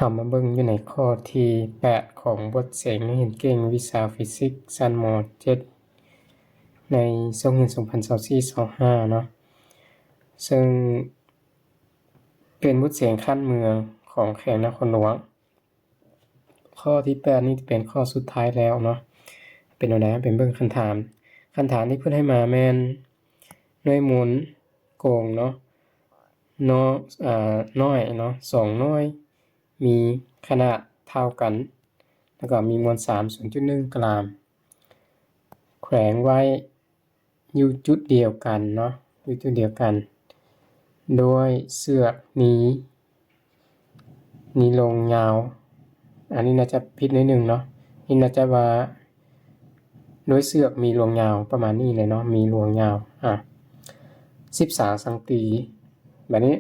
ເຮົາມາເບິ່ງຢູ່ໃນຂໍ້ທີແປດຂອງບົດເສັງນັກຮຽນເກັ່ງວິຊາຟີຊິກຊັ້ນ ມ.ເຈັດ ໃນສົກຮຽນສອງພັນຊາວສີ່ ຊາວຫ້າເນາະ, ເຊິ່ງເປັນບົດເສັງຂັ້ນເມືອງຂອງແຂວງນະຄອນຫຼວງ. ຂໍ້ທີແປດນີ້ຈະເປັນຂໍ້ສຸດທ້າຍແລ້ວເນາະ. ເປັນແນວໃດ? ເຮົາໄປເບິ່ງຄັນຖາມ. ຄັນຖາມທີ່ເພິ່ນໃຫ້ມາແມ່ນໜ່ວຍມູນໂກງເນາະ, ເນາະ ອາ ໜ່ວຍເນາະ ສອງໜ່ວຍ ມີຂະໜາດເທົ່າກັນ ແລ້ວກໍມີມວນສາມ ສູນຈຸດໜຶ່ງກຣາມ ແຂວງໄວ້ຢູ່ຈຸດດຽວກັນເນາະ, ຢູ່ຈຸດດຽວກັນ ໂດຍເຊືອກໜີ ໜີລົງຍາວ. ອັນນີ້ໜ້າຈະຜິດໜ້ອຍໜຶ່ງເນາະ, ນີ້ໜ້າຈະວ່າ ໂດຍເຊືອກມີລວງຍາວ ປະມານນີ້ແຫຼະເນາະ, ມີລວງຍາວ ອາ ສິບສາງຊັງຕີ. ບາດນີ້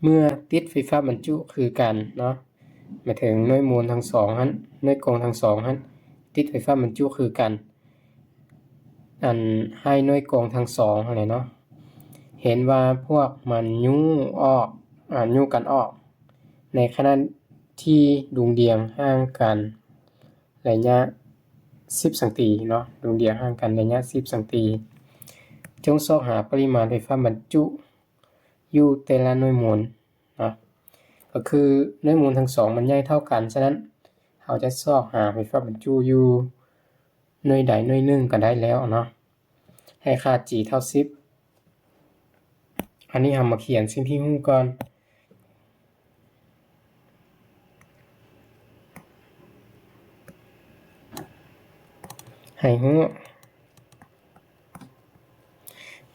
ເມື່ອຕິດໄຟຟ້າບັນຈຸຄືກັນເນາະ, ໝາຍເຖິງໜ່ວຍມູນທັງສອງຫັ້ນ, ໜ່ວຍກອງທັງສອງຫັ້ນ ຕິດໄຟຟ້າບັນຈຸຄືກັນ, ອັນ ໃຫ້ໜ່ວຍກອງທັງສອງຫັ້ນແຫຼະເນາະ ເຫັນວ່າພວກມັນຍູ້ອອກ ອາ ຍູ້ກັນອອກ ໃນຂະນະທີ່ດຸ່ງດ່ຽງຫ່າງກັນໄລຍະສິບຊັງຕີເນາະ, ດຸ່ງດ່ຽງຫ່າງກັນໄລຍະສິບຊັງຕີ. ຈົ່ງຊອກຫາປະລິມານໄຟຟ້າບັນຈຸຢູ່ແຕ່ລະໜ່ວຍມູນເນາະ, ກໍຄືໜ່ວຍມູນທັງສອງມັນໃຫຍ່ເທົ່າກັນ, ສະນັ້ນເຮົາຈະຊອກຫາໄຟຟ້າບັນຈຸຢູ່ໜ່ວຍໃດໜ່ວຍໜຶ່ງກໍໄດ້ແລ້ວເນາະ. ໃຫ້ຄ່າ G ເທົ່າສິບ. ອັນນີ້ເຮົາມາຂຽນສິ່ງທີ່ຮູ້ກ່ອນ ໃຫ້ຮູ້.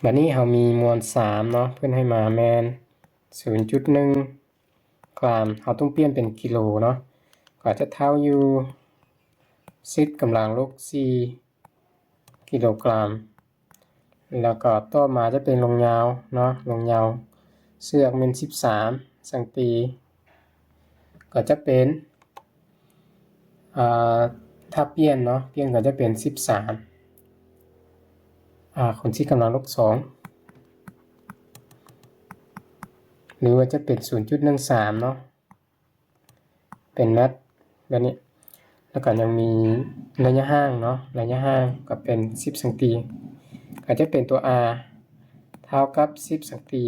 ບາດນີ້ເຮົາມີມວນສາມເນາະ, ເພິ່ນໃຫ້ມາແມ່ນສູນຈຸດໜຶ່ງກຣາມ, ເຮົາຕ້ອງປ່ຽນເປັນກິໂລເນາະ, ກໍຈະເທົ່າຢູ່ສິບກຳລັງລົບສີ່ ກິໂລກຣາມ. ແລ້ວກໍຕໍ່ມາຈະເປັນລວງຍາວເນາະ, ລວງຍາວເຊືອກແມ່ນສິບສາມຊັງຕີ ກໍຈະເປັນ ອາ ຖ້າປ່ຽນເນາະ, ປ່ຽນກໍຈະເປັນສິບສາມ ອາ ຄູນສີ່ກຳລັງລົບສອງ ຫຼືວ່າຈະເປັນສູນຈຸດໜຶ່ງສາມເນາະ. ເປັນແມັດແບບນີ້. ແລ້ວກໍຍັງມີໄລຍະຫ່າງເນາະ, ໄລຍະຫ່າງກໍເປັນສິບຊັງຕີ ກໍຈະເປັນຕົວ R ເທົ່າກັບສິບຊັງຕີ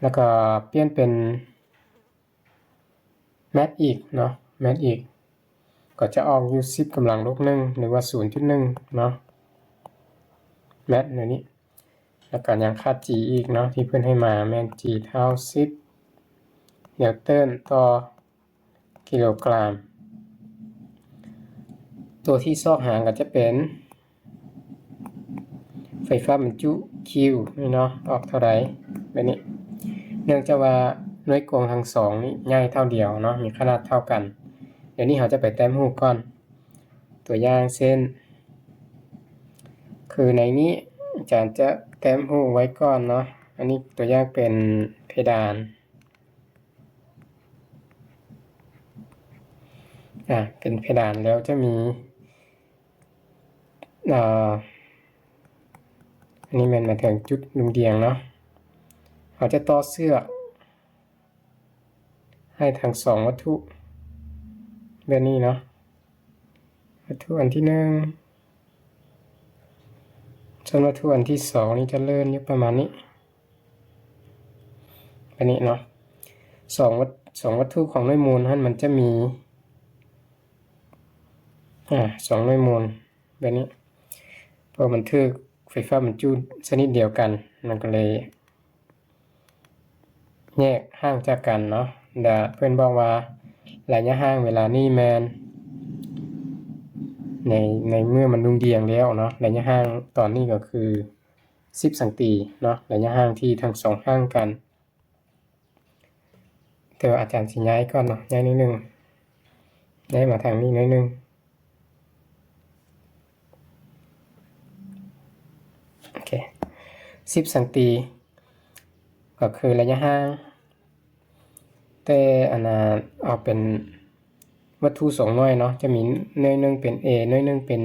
ແລ້ວກໍປ່ຽນເປັນແມັດອີກເນາະ, ແມັດອີກ ກໍຈະອອກຢູ່ສິບກຳລັງລົບໜຶ່ງ ຫຼືວ່າສູນຈຸດໜຶ່ງເນາະ ແມັດແນວນີ້. ແລ້ວກໍຍັງຄ່າ G ອີກເນາະ ທີ່ເພິ່ນໃຫ້ມາແມ່ນ G ເທົ່າສິບນິວຕັນຕໍ່ກິໂລກຣາມ. ຕົວທີ່ຊອກຫາກໍຈະເປັນໄຟຟ້າບັນຈຸ Q ນີ້ເນາະ ອອກເທົ່າໃດ ແບບນີ້. ເນື່ອງຈາກວ່າໜ່ວຍກວງທັງສອງນີ້ໃຫຍ່ເທົ່າດຽວເນາະ, ມີຂະໜາດເທົ່າກັນ. ດຽວນີ້ເຮົາຈະໄປແຕ້ມຮູບກ່ອນ. ຕົວຢ່າງເຊັ່ນ ຄືໃນນີ້ອາຈານຈະແຕ້ມຮູບໄວ້ກ່ອນເນາະ. ອັນນີ້ຕົວຢ່າງເປັນເພດານ ອາ ເປັນເພດານແລ້ວຈະມີ ອາ ອັນນີ້ແມ່ນໝາຍເຖິງຈຸດດຸ່ງດ່ຽງເນາະ. ເຮົາຈະຕໍ່ເຊືອກ ໃຫ້ທັງສອງວັດຖຸແບບນີ້ເນາະ, ວັດຖຸອັນທີໜຶ່ງ ສ່ວນວັດຖຸອັນທີສອງນີ້ຈະເລື່ອນຢູ່ປະມານນີ້ ແບບນີ້ເນາະ. ສອງວັດ ສອງວັດຖຸຂອງໜ່ວຍໂມນຫັ້ນ ມັນຈະມີ ອາ ສອງໜ່ວຍໂມນແບບນີ້ ເພາະມັນຖືກໄຟຟ້າບັນຈຸຊະນິດດຽວກັນ ມັນກໍເລີຍ ແຍກຫ່າງຈາກກັນເນາະ. ແລະ ເພິ່ນບອກວ່າໄລຍະຫ່າງເວລານີ້ແມ່ນ ໃນ ໃນເມື່ອມັນດຸ່ງດ່ຽງແລ້ວເນາະ, ໄລຍະຫ່າງຕອນນີ້ກໍຄືສິບຊັງຕີເນາະ, ໄລຍະຫ່າງທີ່ທັງສອງຫ່າງກັນ. ແຕ່ວ່າອາຈານຊິຍ້າຍກ່ອນເນາະ, ຍ້າຍໜ້ອຍໜຶ່ງ, ຍ້າຍມາທາງນີ້ໜ້ອຍໜຶ່ງ. ໂອເຄ ສິບຊັງຕີ ກໍຄືໄລຍະຫ່າງ, ແຕ່ອັນນ່າ ເອົາເປັນວັດຖຸສອງໜ່ວຍເນາະ, ຈະມີໜ່ວຍໜຶ່ງເປັນ A ໜ່ວຍໜຶ່ງເປັນ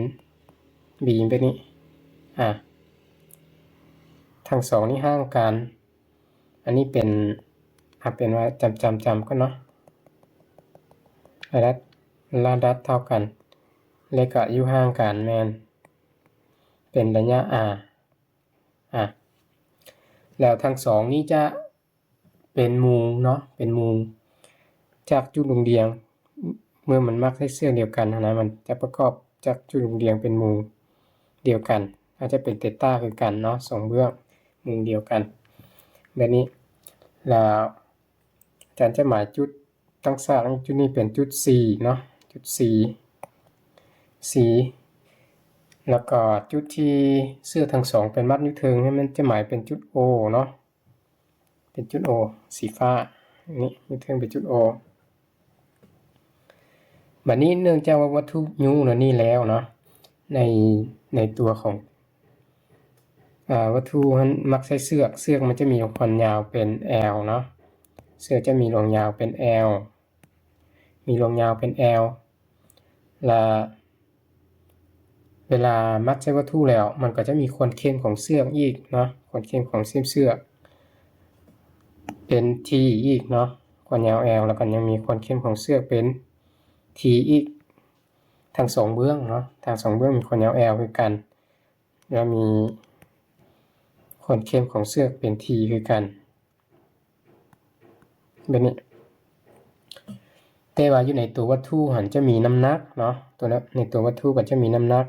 B ແບບນີ້. ອາ ທັງສອງນີ້ຫ່າງກັນ. ອັນນີ້ເປັນ ເອົາເປັນວ່າຈຳ ຈຳ ຈຳກ່ອນເນາະ ລະດັດ ລະດັດເທົ່າກັນ ແລະກະຢູ່ຫ່າງກັນແມ່ນເປັນໄລຍະ R ອາ ແລ້ວທັງສອງນີ້ຈະເປັນໝູ່ເນາະ ເປັນໝູ່ຈາກຈຸດລຸງລຽງ ເມື່ອມັນມັກໃນເຊກດຽວກັນຫັ້ນນະ ມັນຈະປະກອບຈາກຈຸດລຸງລຽງເປັນໝູ່ດຽວກັນ ອາດຈະເປັນເຕຕາຄືກັນເນາະ ສອງເບື້ອງໝູ່ດຽວກັນ ແບບນີ້ ແລ້ວອາຈານຈະໝາຍຈຸດຕັ້ງສາກ ຈຸດນີ້ເປັນຈຸດ C ເນາະ ຈຸດ C C ແລ້ວກໍຈຸດທີ່ເຊກທັງສອງເປັນມັດຢູ່ເທິງ ໃຫ້ມັນຈະໝາຍເປັນຈຸດ O ເນາະ ເປັນຈຸດ O ສີຟ້າ ນີ້ຢູ່ເທິງເປັນຈຸດ O ບັດນີ້ເນື່ອງຈາກວ່າວັດຖຸຍູ້ແນວນີ້ແລ້ວເນາະ ໃນ ໃນຕົວຂອງ ອາ ວັດຖຸຫັ້ນມັກໃຊ້ເຊກ ເຊກມັນຈະມີຄວາມຍາວເປັນ L ເນາະ ເຊກຈະມີລວງຍາວເປັນ L ມີລວງຍາວເປັນ L ລະເວລາມັດໃສ່ວັດຖຸແລ້ວ ມັນກໍຈະມີຄວາມເຂັ້ມຂອງເຊກອີກເນາະ ຄວາມເຂັ້ມຂອງເສັ້ນເຊກເປັນ T ອີກເນາະ ຄວາມຍາວ L ແລ້ວກໍຍັງມີຄວາມເຂັ້ມຂອງເຊກເປັນ T ອີກ ທັງສອງເບື້ອງເນາະ ທັງສອງເບື້ອງມີຄວາມຍາວ L ຄືກັນ ແລ້ວມີຄວາມເຂັ້ມຂອງເຊກເປັນ T ຄືກັນ ແບບນີ້ ແຕ່ວ່າຢູ່ໃນຕົວວັດຖຸຫັ້ນຈະມີນ້ຳໜັກເນາະ ຕົວ ໃນຕົວວັດຖຸກໍຈະມີນ້ຳໜັກ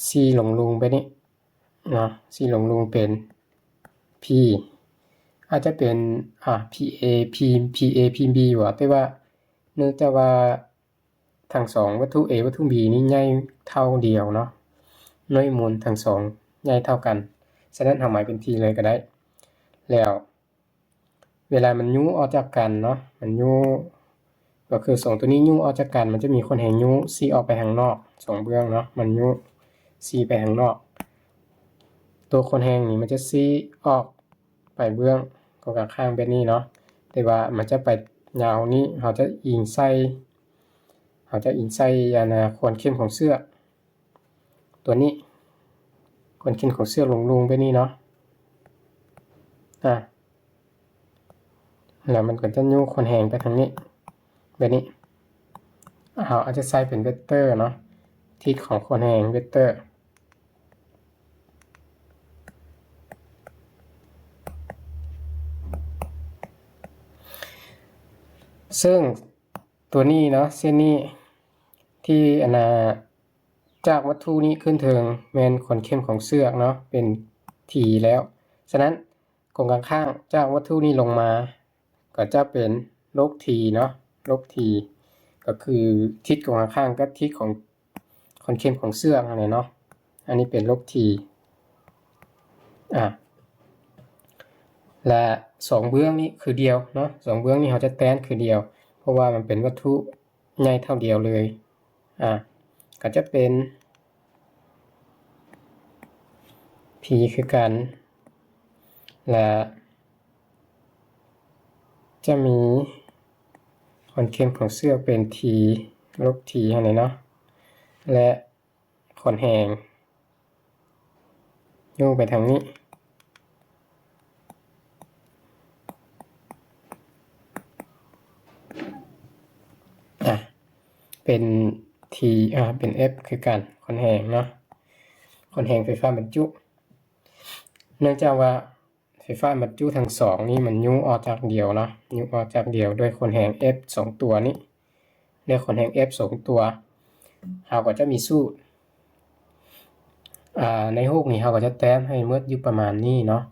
C ລົງລຸງແບບນີ້ເນາະ C ລົງລຸງເປັນ P ອາດຈະເປັນ ອາ PA P PA PB ວ່າ ແຕ່ວ່າເນື່ອງຈາກວ່າ ທັງສອງວັດຖຸ A ວັດຖຸ B ນີ້ໃຫຍ່ເທົ່າດຽວເນາະ ໜ່ວຍມູນທັງສອງໃຫຍ່ເທົ່າກັນ ສະນັ້ນເຮົາໝາຍເປັນ T ເລີຍກໍໄດ້ ແລ້ວເວລາມັນຍູ້ອອກຈາກກັນເນາະ ມັນຍູ້ ກໍຄືສອງຕົວນີ້ຍູ້ອອກຈາກກັນ ມັນຈະມີຄວາມແຮງຍູ້ C ອອກໄປທາງນອກ ສອງເບື້ອງເນາະ ມັນຍູ້ C ໄປທາງນອກ ຕົວຄວາມແຮງນີ້ມັນຈະ C ອອກ ໄປເບື້ອງກົງກັນຂ້າງແບບນີ້ເນາະ ແຕ່ວ່າມັນຈະໄປຍາວນີ້ ເຮົາຈະອີງໃສ່ ເຮົາຈະອີງໃສ່ ອັນນາ ຄວາມເຂັ້ມຂອງເຊກ ຕົວນີ້ ຄວາມເຂັ້ມຂອງເຊກລົງໆ ແບບນີ້ເນາະ ອາ ແລ້ວມັນກໍຈະຍູ້ຄວາມແຮງໄປທາງນີ້ ແບບນີ້ ເຮົາອາດຈະໃສ່ເປັນເວັກເຕີເນາະ ທິດຂອງຄວາມແຮງເວັກເຕີ ເຊິ່ງຕົວນີ້ເນາະ ເສັ້ນນີ້ທີ່ ອັນນາ ຈາກວັດຖຸນີ້ຂຶ້ນເທິງແມ່ນຄວາມເຂັ້ມຂອງເຊກເນາະ ເປັນ T ແລ້ວ ສະນັ້ນ ກົງກັນຂ້າງຈາກວັດຖຸນີ້ລົງມາ ກໍຈະເປັນລົບ T ເນາະ ລົບ T ກໍຄືທິດກົງກັນຂ້າງກັບທິດຂອງຄວາມເຂັ້ມຂອງເຊກຫັ້ນແຫຼະເນາະ ອັນນີ້ເປັນລົບ T ອາ ແລະ ສອງເບື້ອງນີ້ຄືດຽວເນາະ ສອງເບື້ອງນີ້ເຮົາຈະແຕ້ມຄືດຽວ ເພາະວ່າມັນເປັນວັດຖຸໃຫຍ່ເທົ່າດຽວເລີຍ ອາ ກໍຈະເປັນ P ຄືກັນ ແລະ ຈະມີຄວາມເຂັ້ມຂອງເຊກເປັນ T ລົບ T ຫັ້ນແຫຼະເນາະ ແລະ ຄວາມແຮງຍູ້ໄປທາງນີ້ ອາ ເປັນ T ອາ ເປັນ F ຄືກັນ ຄວາມແຮງເນາະ ຄວາມແຮງໄຟຟ້າບັນຈຸ ເນື່ອງຈາກວ່າ ໄຟຟ້າບັນຈຸທັງສອງນີ້ມັນຍູ້ອອກຈາກດຽວເນາະ ຍູ້ອອກຈາກດຽວດ້ວຍຄວາມແຮງ F ສອງຕົວນີ້ ດ້ວຍຄວາມແຮງ F ສອງຕົວ ເຮົາກໍຈະມີສູດ ອາ ໃນຮູບນີ້ເຮົາກໍຈະແຕ້ມໃຫ້ໝົດຢູ່ປະມານນີ້ເນາະ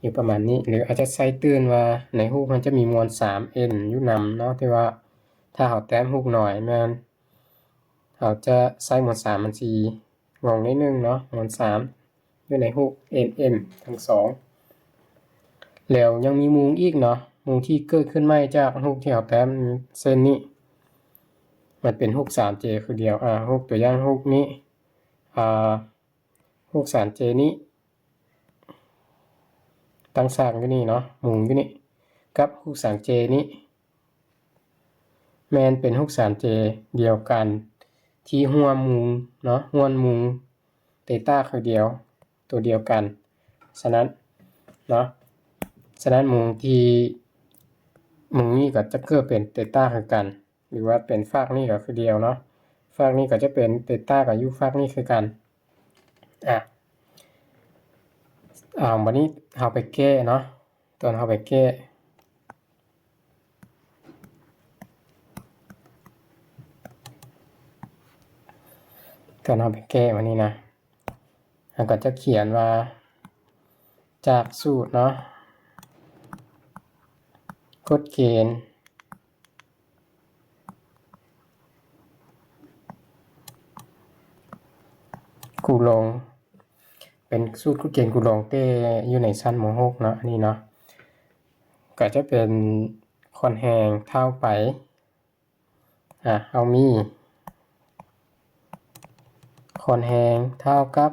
ຢູ່ປະມານນີ້ ຫຼືອາດຈະໃສ່ຕື່ມວ່າໃນຮູບມັນຈະມີມວນສາມ N ຢູ່ນຳເນາະ ແຕ່ວ່າຖ້າເຮົາແຕ້ມຮູບໜ້ອຍແມ່ນ ເຮົາຈະໃຊ້ມວນສາມ ມັນຊິງົງໜ້ອຍໜຶ່ງເນາະ ມວນສາມຢູ່ໃນຮູບ N M ທັງສອງ ແລ້ວຍັງມີມຸມອີກເນາະ ມຸມທີ່ເກີດຂຶ້ນໃໝ່ຈາກຮູບທີ່ເຮົາແຕ້ມເສັ້ນນີ້ ມັນເປັນຮູບສາມເຈຄືດຽວ ອາ ຮູບຕົວຢ່າງຮູບນີ້ ອາ ຮູບສາມເຈນີ້ ຕັ້ງສາກຢູ່ນີ້ເນາະ ມຸມຢູ່ນີ້ ກັບຮູບສາມເຈນີ້ ແມ່ນເປັນຮູບສາມເຈດຽວກັນ ທີ່ຮ່ວມມຸມເນາະ ຮ່ວມມຸມເຕຕາຄືດຽວ ຕົວດຽວກັນ ສະນັ້ນເນາະ ສະນັ້ນມຸມທີ່ ມຸມນີ້ກໍຈະເກີດເປັນເຕຕາຄືກັນ ຫຼືວ່າເປັນຟາກນີ້ກໍຄືດຽວເນາະ ຟາກນີ້ກໍຈະເປັນເຕຕາກໍຢູ່ຟາກນີ້ຄືກັນ. ອາ ອາ ບັດນີ້ເຮົາໄປແກ້ເນາະ ຕອນເຮົາໄປແກ້ ຕອນເຮົາໄປແກ້ມານີ້ນະ ເຮົາກໍຈະຂຽນວ່າ ຈາກສູດເນາະ ກົດເກນ ຄູລົງ ເປັນສູດກົດເກນຄູລົງແຕ່ຢູ່ໃນຊັ້ນ ມໍຫົກເນາະ ອັນນີ້ເນາະ ກໍຈະເປັນຄວນແຮງເທົ່າໄປ ອາ ເຮົາມີຄວນແຮງເທົ່າກັບ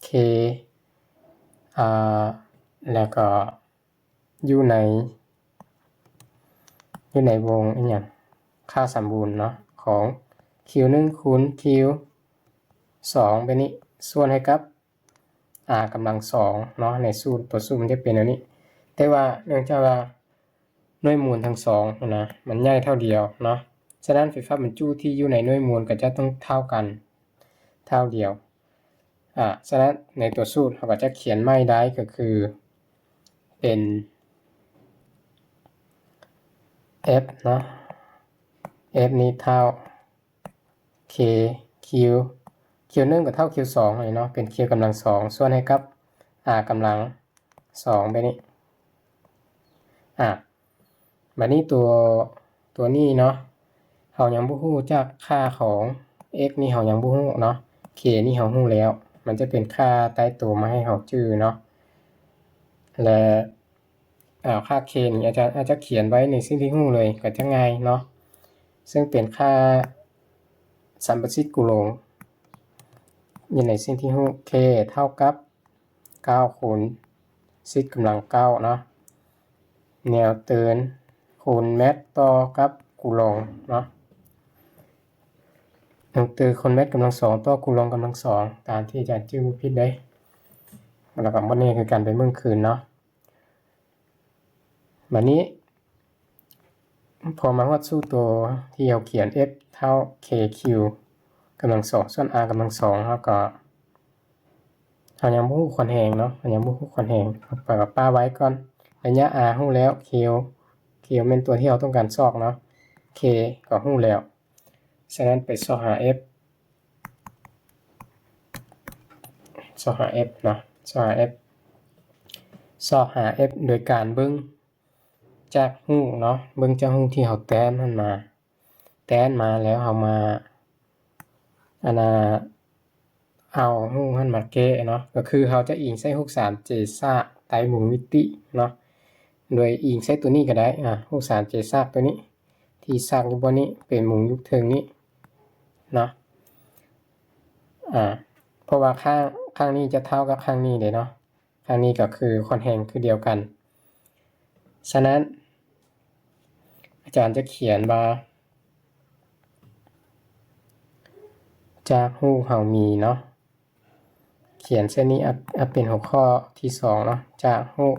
K ອາ ແລ້ວກໍຢູ່ໃນ ຢູ່ໃນວົງອີ່ຫຍັງ ຄ່າສົມບູນເນາະ ຂອງ Q ໜຶ່ງຄູນ Q ສອງ ແບບນີ້ ສ່ວນໃຫ້ກັບ R ກຳລັງສອງເນາະ ໃນສູດ ຕົວສູດມັນຈະເປັນແນວນີ້ ແຕ່ວ່າເນື່ອງຈາກວ່າໜ່ວຍມູນທັງສອງຫັ້ນນະ ມັນໃຫຍ່ເທົ່າດຽວເນາະ ສະນັ້ນໄຟຟ້າບັນຈຸທີ່ຢູ່ໃນໜ່ວຍມູນກໍຈະຕ້ອງເທົ່າກັນ ເທົ່າດຽວ ອາ ສະນັ້ນໃນຕົວສູດເຮົາກໍຈະຂຽນໃໝ່ໄດ້ ກໍຄືເປັນ F ເນາະ F ນີ້ເທົ່າ K Q Q ໜຶ່ງກໍເທົ່າ Q ສອງເລີຍເນາະ ເປັນ Q ກຳລັງສອງ ສ່ວນໃຫ້ກັບ R ກຳລັງສອງ ແບບນີ້ ອາ ບັດນີ້ຕົວ ຕົວນີ້ເນາະ ເຮົາຍັງບໍ່ຮູ້ຈັກຄ່າຂອງ x ນີ້ເຮົາຍັງບໍ່ຮູ້ເນາະ k ນີ້ເຮົາຮູ້ແລ້ວ ມັນຈະເປັນຄ່າຕາຍໂຕມາໃຫ້ເຮົາຈື່ເນາະ ແລະ ອາ ຄ່າ k ນີ້ອາຈານອາດຈະຂຽນໄວ້ໃນສິ່ງທີ່ຮູ້ເລີຍ ກໍຈະງ່າຍເນາະ ເຊິ່ງເປັນຄ່າສຳປະສິດກູລົງ ຢູ່ໃນສິ່ງທີ່ຮູ້ k ເທົ່າກັບ ເກົ້າຄູນສິບກຳລັງເກົ້າເນາະ ແນວເຕີນຄູນແມັດຕໍ່ກັບຄູລອງເນາະ ແນວເຕີນຄູນແມັດກຳລັງສອງຕໍ່ຄູລອງກຳລັງສອງ ຕາມທີ່ອາຈານຈື່ບໍ່ຜິດເດ້ ແລ້ວກໍໝົດນີ້ຄືການໄປເບິ່ງຄືນເນາະ ບັດນີ້ ພໍມາຮອດສູດໂຕທີ່ເຮົາຂຽນ F ເທົ່າ K Q ກຳລັງສອງ ສ່ວນ R ກຳລັງສອງ ເຮົາກໍ ເຮົາຍັງບໍ່ຮູ້ຄວນແຮງເນາະ ເຮົາຍັງບໍ່ຮູ້ຄວນແຮງ ເຮົາກໍປະໄວ້ກ່ອນ ໄລຍະ R ຮູ້ແລ້ວ Q Q ແມ່ນຕົວທີ່ເຮົາຕ້ອງການຊອກເນາະ K ກໍຮູ້ແລ້ວ ສະນັ້ນໄປຊອກຫາ F ຊອກຫາ F ເນາະ ຊອກຫາ F ຊອກຫາ F ໂດຍການເບິ່ງຈາກຮູບເນາະ ເບິ່ງຈາກຮູບທີ່ເຮົາແຕ້ມຫັ້ນມາ ແຕ້ມມາແລ້ວເຮົາມາ ອັນນ່າ ເອົາຮູບຫັ້ນມາແກ້ເນາະ ກໍຄືເຮົາຈະອີງໃສ່ຮູບສາມເຈສາກໃຕ້ວົງມິຕິເນາະ ໂດຍອີງໃສ່ຕົວນີ້ກໍໄດ້ ອາ ຮູບສາມເຈສາກຕົວນີ້ ທີ່ສາກຢູ່ບ່ອນນີ້ ເປັນມຸມຢູ່ເທິງນີ້ເນາະ ອາ ເພາະວ່າຂ້າງ ຂ້າງນີ້ຈະເທົ່າກັບຂ້າງນີ້ເດ້ເນາະ ຂ້າງນີ້ກໍຄືຄວນແຮງຄືດຽວກັນ ສະນັ້ນ ອາຈານຈະຂຽນວ່າ ຈາກຮູບເຮົາມີເນາະ ຂຽນເສັ້ນນີ້ ອາ ເປັນຫົວຂໍ້ທີສອງເນາະ ຈາກຮູບ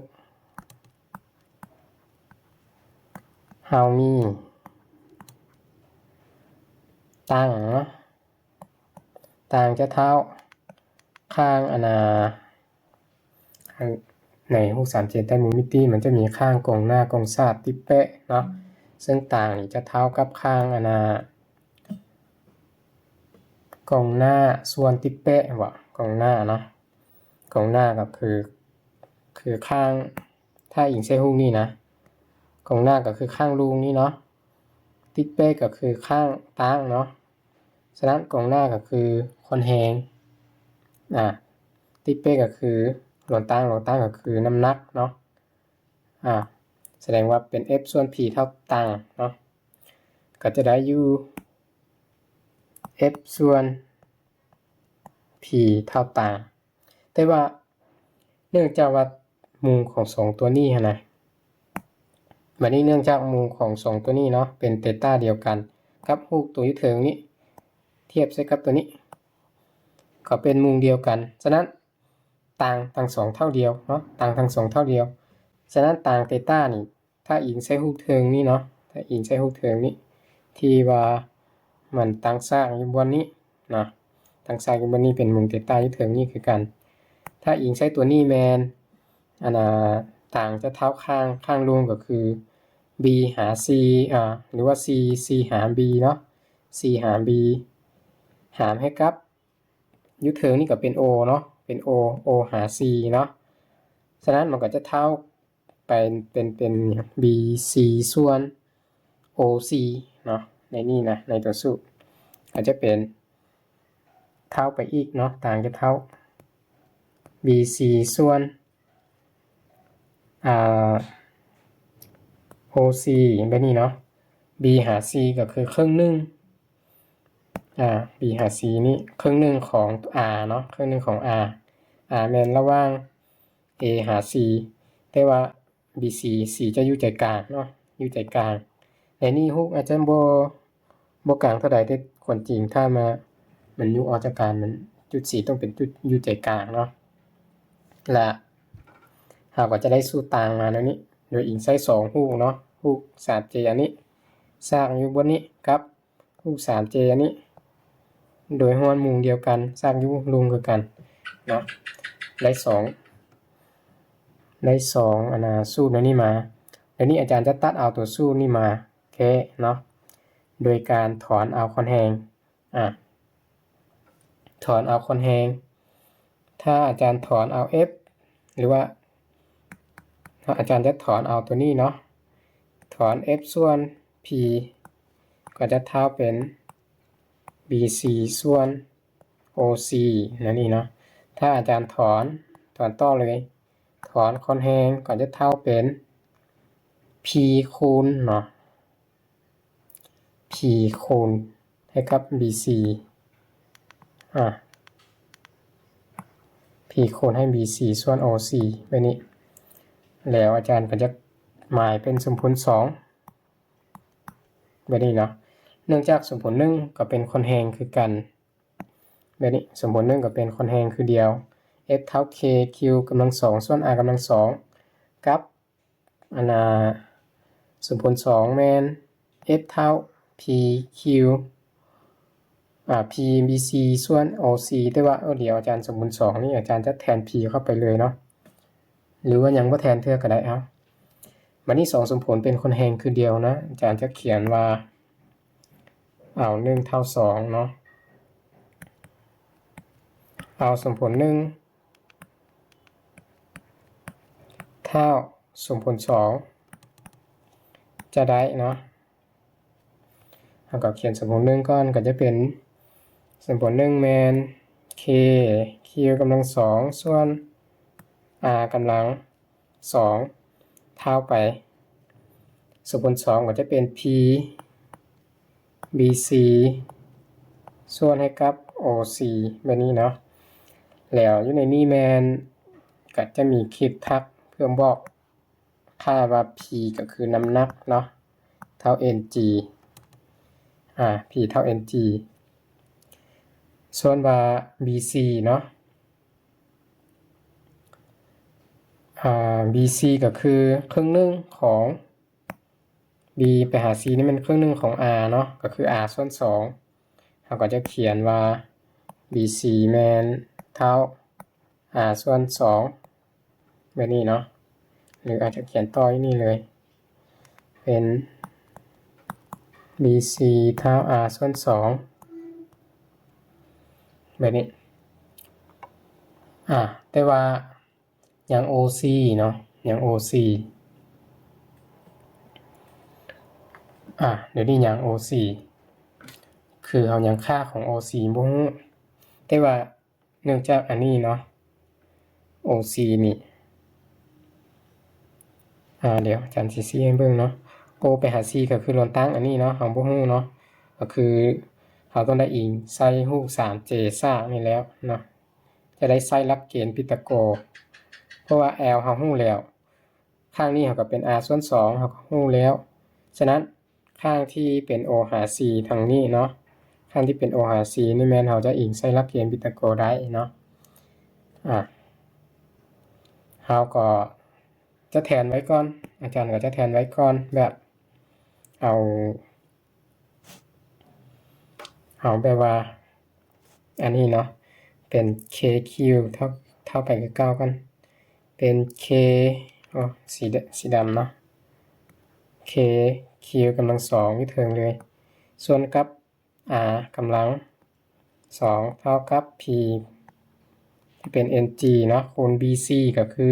ເຮົາມີຕັ້ງເນາະ ຕ່າງຈະເທົ່າຂ້າງ ອັນນ່າ ໃນຮູບສາມເຈໃຕ້ມຸມມິຕິ ມັນຈະມີຂ້າງກອງໜ້າ ກອງສາດ ຕິດແປະເນາະ ເຊິ່ງຕ່າງນີ້ຈະເທົ່າກັບຂ້າງ ອັນນ່າ ກອງໜ້າສ່ວນຕິດແປະບໍ ກອງໜ້າເນາະ ກອງໜ້າກໍຄື ຄືຂ້າງ ຖ້າອີງໃສ່ຮູບນີ້ນະ ກອງໜ້າກໍຄືຂ້າງລຸ່ງນີ້ເນາະ ຕິດແປະກໍຄືຂ້າງຕ່າງເນາະ ສະນັ້ນກອງໜ້າກໍຄືຄວນແຮງ ອາ ຕິດເປກກໍຄືລວນຕ່າງ ລວນຕ່າງກໍຄືນ້ຳໜັກເນາະ ອາ ສະແດງວ່າເປັນ F ສ່ວນ P ເທົ່າຕ່າງເນາະ ກໍຈະໄດ້ຢູ່ F ສ່ວນ P ເທົ່າຕ່າງ ແຕ່ວ່າເນື່ອງຈາກວ່າມຸມຂອງສອງຕົວນີ້ຫັ້ນນະ ບັດນີ້ເນື່ອງຈາກມຸມຂອງສອງຕົວນີ້ເນາະ ເປັນເຕຕາດຽວກັນກັບຮູບຕົວຢູ່ເທິງນີ້ ທຽບໃສ່ກັບຕົວນີ້ ກໍເປັນມຸມດຽວກັນ ສະນັ້ນຕ່າງທັງສອງເທົ່າດຽວເນາະ ຕ່າງທັງສອງເທົ່າດຽວ ສະນັ້ນ ຕາງເຕຕານີ້ ຖ້າອີງໃສ່ຮູບເທິງນີ້ເນາະ ຖ້າອີງໃສ່ຮູບເທິງນີ້ ທີ່ວ່າມັນຕັ້ງສາກຢູ່ບ່ອນນີ້ເນາະ ຕັ້ງສາກຢູ່ບ່ອນນີ້ ເປັນມຸມເຕຕາຢູ່ເທິງນີ້ຄືກັນ. ຖ້າອີງໃສ່ຕົວນີ້ແມ່ນ ອັນນ່າ ຕາງຈະເທົ່າຂ້າງ ຂ້າງລຸ່ມກໍຄື B ຫາ C ອາ ຫຼືວ່າ C C ຫາ B ເນາະ C ຫາ B ຫານໃຫ້ກັບ ຢູ່ເທິງນີ້ກໍເປັນ O ເນາະ ເປັນ O O ຫາ C ເນາະ. ສະນັ້ນມັນກໍຈະເທົ່າໄປເປັນ ເປັນ BC ສ່ວນ OC ເນາະ ໃນນີ້ນະ ໃນຕົວສູດ ກໍຈະເປັນເທົ່າໄປອີກເນາະ ຕ່າງຈະເທົ່າ BC ສ່ວນ ອາ OC ແບບນີ້ເນາະ. B ຫາ C ກໍຄືເຄິ່ງໜຶ່ງ ອາ B ຫາ C ນີ້ເຄິ່ງໜຶ່ງຂອງ R ເນາະ ເຄິ່ງໜຶ່ງຂອງ R R ແມ່ນລະຫວ່າງ A ຫາ C ແຕ່ວ່າ BC C ຈະຢູ່ໃຈກາງເນາະ ຢູ່ໃຈກາງ. ໃນນີ້ຮູບອາດຈະບໍ່ ບໍ່ກາງເທົ່າໃດ ແຕ່ຄວາມຈິງຖ້າມາ ມັນຍຸບອອກຈາກກາງ ມັນຈຸດ C ຕ້ອງເປັນຈຸດຢູ່ໃຈກາງເນາະ. ລະເຮົາກໍຈະໄດ້ສູດຕ່າງມາແນວນີ້ ໂດຍອີງໃສ່ສອງຮູບເນາະ ຮູບ 3J ອັນນີ້ ສາກຢູ່ບ່ອນນີ້ ກັບຮູບ 3J ອັນນີ້ ໂດຍຮ້ອນມຸມດຽວກັນ ສາກຢູ່ລຸ່ມຄືກັນເນາະ. ໄດ້ສອງ ໄດ້ສອງ ອັນນ່າ ສູດອັນນີ້ມາ. ດຽວນີ້ອາຈານຈະຕັດເອົາຕົວສູດນີ້ມາແກ້ເນາະ ໂດຍການຖອນເອົາຄອນແຮງ ອາ ຖອນເອົາຄອນແຮງ. ຖ້າອາຈານຖອນເອົາ F ຫຼືວ່າ ອາຈານຈະຖອນເອົາຕົວນີ້ເນາະ ຖອນ F ສ່ວນ P ກໍຈະເທົ່າເປັນ BC ສ່ວນ OC ແນວນີ້ເນາະ. ຖ້າອາຈານຖອນ ຖອນຕໍ່ເລີຍ ຖອນຄອນແຮງກໍຈະເທົ່າເປັນ P ຄູນເນາະ P ຄູນໃຫ້ກັບ BC ອາ P ຄູນໃຫ້ BC ສ່ວນ OC ແບບນີ້. ແລ້ວອາຈານກໍຈະໝາຍເປັນສົມຜົນສອງ ແບບນີ້ເນາະ. ເນື່ອງຈາກສົມຜົນໜຶ່ງກໍເປັນຄອນແຮງຄືກັນ ແບບນີ້ ສົມຜົນໜຶ່ງກໍເປັນຄອນແຮງຄືດຽວ F ເທົ່າ K Q ກຳລັງສອງ ສ່ວນ R ກຳລັງສອງ ກັບ ອັນນ່າ ສົມຜົນສອງແມ່ນ F ເທົ່າ P Q ອາ P BC ສ່ວນ OC ແຕ່ວ່າ ເອີ ດຽວອາຈານ ສົມຜົນສອງນີ້ ອາຈານຈະແທນ P ເຂົ້າໄປເລີຍເນາະ ຫຼືວ່າຍັງບໍ່ແທນເທື່ອກໍໄດ້. ເອົາ ບັດນີ້ສອງສົມຜົນເປັນຄອນແຮງຄືດຽວນະ ອາຈານຈະຂຽນວ່າ ເອົາໜຶ່ງເທົ່າສອງເນາະ ເອົາສົມຜົນໜຶ່ງ ເທົ່າສົມຜົນສອງ ຈະໄດ້ເນາະ. ເຮົາກໍຂຽນສົມຜົນໜຶ່ງກ່ອນ ກໍຈະເປັນສົມຜົນໜຶ່ງແມ່ນ K Q ກຳລັງສອງ ສ່ວນ R ກຳລັງສອງ ເທົ່າໄປ ສົມຜົນສອງກໍຈະເປັນ P BC ສ່ວນໃຫ້ກັບ OC ແບບນີ້ເນາະ. ແລ້ວຢູ່ໃນນີ້ແມ່ນ ກໍຈະມີຄລິບທັກເພື່ອບອກຄ່າວ່າ P ກໍຄືນ້ຳໜັກເນາະ ເທົ່າ Ng ອາ P ເທົ່າ Ng. ສ່ວນວ່າ BC ເນາະ ອາ BC ກໍຄືເຄິ່ງໜຶ່ງຂອງ B ໄປຫາ C ນີ້ແມ່ນເຄິ່ງໜຶ່ງຂອງ R ເນາະ ກໍຄື R ສ່ວນສອງ ເຮົາກໍຈະຂຽນວ່າ BC ແມ່ນເທົ່າ R ສ່ວນສອງ ແບບນີ້ເນາະ ຫຼືອາດຈະຂຽນຕໍ່ຢູ່ນີ້ເລີຍ ເປັນ BC ເທົ່າ R ສ່ວນສອງ ແບບນີ້. ອາ ແຕ່ວ່າ ຍັງ OC ເນາະ ຍັງ OC ອາ ດຽວນີ້ຍັງ OC ຄືເຮົາຍັງຄ່າຂອງ OC ບໍ່ຮູ້ ແຕ່ວ່າເນື່ອງຈາກອັນນີ້ເນາະ OC ນີ້ ອາ ດຽວອາຈານຊິຊີ້ໃຫ້ເບິ່ງເນາະ O ໄປຫາ C ກໍຄືລອນຕັ້ງອັນນີ້ເນາະ ເຮົາບໍ່ຮູ້ເນາະ ກໍຄືເຮົາຕ້ອງໄດ້ອີງໃສ່ຮູບ 3J ສາກນີ້ແລ້ວເນາະ. ຈະໄດ້ໃຊ້ຫຼັກເກນປີຕາກໍ ເພາະວ່າ L ເຮົາຮູ້ແລ້ວ ຂ້າງນີ້ເຮົາກໍເປັນ R ສ່ວນສອງ ເຮົາກໍຮູ້ແລ້ວ. ສະນັ້ນ ຂ້າງທີ່ເປັນ O ຫາ C ທາງນີ້ເນາະ ຂ້າງທີ່ເປັນ O ຫາ C ນີ້ແມ່ນເຮົາຈະອີງໃສ່ຫຼັກເກນປີຕາກໍໄດ້ເນາະ. ອາ ເຮົາກໍ ຈະແທນໄວ້ກ່ອນ ອາຈານກໍຈະແທນໄວ້ກ່ອນ ແບບເອົາ ເອົາແບບວ່າ ອັນນີ້ເນາະ ເປັນ K Q ເທົ່າ ເທົ່າໄປຄືເກົ່າກ່ອນ ເປັນ K ໂອ້ ສີ ສີດຳເນາະ K Q ກຳລັງສອງຢູ່ເທິງເລີຍ ສ່ວນກັບ R ກຳລັງສອງເທົ່າກັບ P ທີ່ເປັນ N G ເນາະ ຄູນ B C ກໍຄື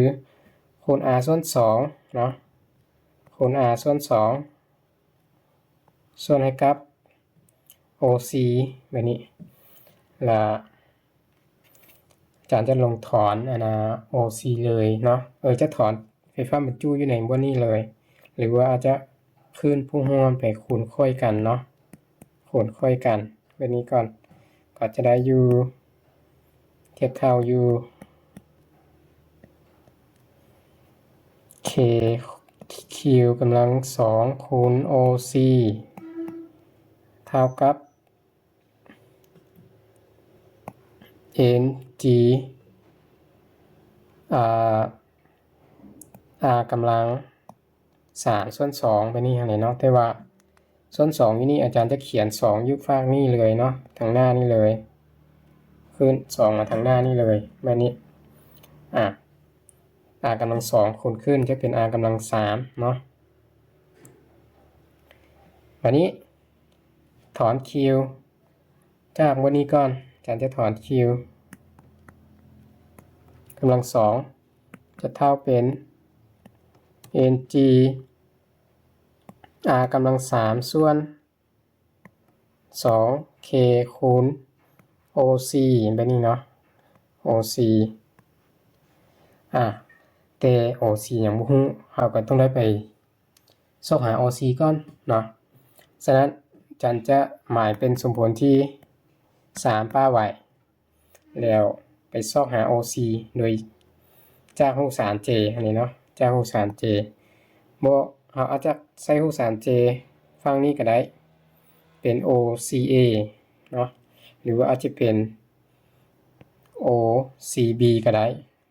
ຄູນ R ສ່ວນສອງເນາະ ຄູນ R ສ່ວນສອງ ສ່ວນໃຫ້ກັບ O C ແບບນີ້ ລະອາຈານຈະລົງຖອນ ອັນນ່າ O C ເລີຍເນາະ ເອີ ຈະຖອນໄຟຟ້າບັນຈຸຢູ່ໃນບ່ອນນີ້ເລີຍ ຫຼືວ່າອາດຈະຄືນຜູ້ຮ່ວມໄປຄູນຂ້ອຍກັນເນາະ ຄູນຂ້ອຍກັນແບບນີ້ກ່ອນ ກໍຈະໄດ້ຢູ່ ທຽບເທົ່າຢູ່ K Q ກຳລັງສອງຄູນ O C ເທົ່າກັບ N G R R ກຳລັງ ສາມສ່ວນສອງ ແບບນີ້ຫັ້ນແຫຼະເນາະ ແຕ່ວ່າສ່ວນສອງຢູ່ນີ້ ອາຈານຈະຂຽນສອງຢູ່ຟາກນີ້ເລີຍເນາະ ທາງໜ້ານີ້ເລີຍ ຄືນສອງມາທາງໜ້ານີ້ເລີຍ ແບບນີ້ ອາ R ກຳລັງສອງຄູນຂຶ້ນຈະເປັນ R ກຳລັງສາມເນາະ ບາດນີ້ຖອນ Q ຈາກໝວດນີ້ກ່ອນ ອາຈານຈະຖອນ Q ກຳລັງສອງ ຈະເທົ່າເປັນ N G R ກຳລັງສາມ ສ່ວນສອງ K ຄູນ O C ແບບນີ້ເນາະ O C ອາ ແຕ່ O C ຍັງບໍ່ຮູ້ ເຮົາກໍຕ້ອງໄດ້ໄປຊອກຫາ O C ກ່ອນເນາະ ສະນັ້ນ ອາຈານຈະໝາຍເປັນສົມຜົນທີສາມປະໄວ້ ແລ້ວໄປຊອກຫາ O C ໂດຍຈາກຮູບສາມ J ອັນນີ້ເນາະ ຈາກຮູບສາມ J ບໍ່ ເຮົາອາດຈະໃຊ້ຮູບສາມ J ຝັ່ງນີ້ກໍໄດ້ ເປັນ O C A ເນາະ ຫຼືວ່າອາດຈະເປັນ O C B ກໍໄດ້